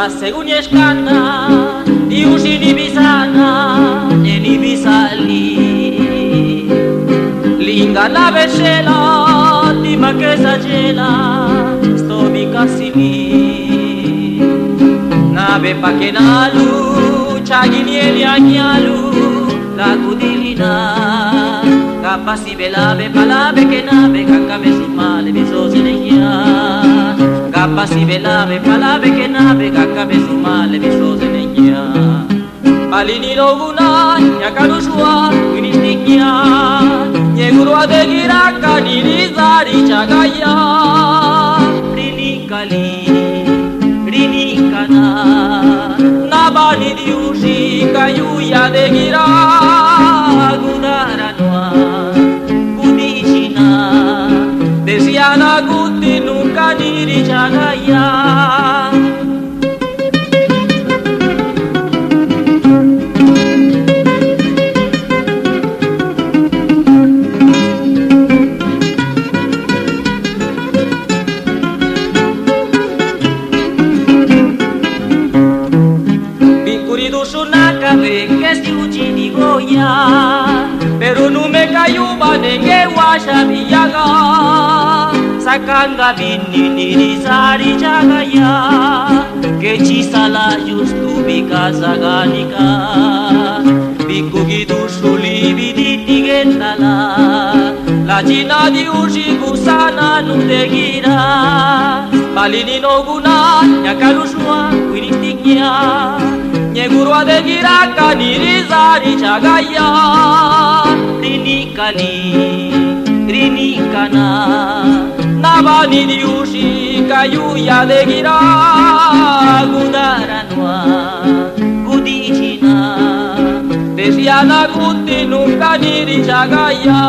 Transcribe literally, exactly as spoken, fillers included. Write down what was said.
Según ñexcandaꞌ Diuxi ni bizaana ne ni bizáꞌ lii, lii nga labe xhela ti maꞌ qué zadxela stobi casi lii. Nabe pa que naluꞌ chaguinieliaꞌ ñaluꞌ lagudilina. Gapa sibe labe pa labe que nabe gacabe zumale bizoze ne ña. Gapa sibe labe pa labe que nabe gacabe zumale bizoze ne ña. Bali ni lo guna ña ca ruxuá huini xtiña, ñegurua de guiraca ni riza richagaya. Rinica lii, rinica na, nabani Diuxi cayuya de guiraca gudara nuá, gudixi na, de xiana guti nunca ni richagaya. Bicuriduxu naca bengue siudxi ni goya, peru nume cayuba nengue huaxa biyaga. Sacanga binni ni rizari dxagaya, que chisalaꞌdxuꞌ stubi caza gánica. Bicu guiduxhu lii biditi guendalá, ladxi na Diuxi gusananu de guiráꞌ. Bali ni no guna ña ca ruxuá huini xtiña, ñegurua de guiraca ni riza richagaya. Rinica lii, rinica na, nabani Diuxi cayuya de guiraca gudara nuá, gudixi na, de xiana guti nunca ni richagaya.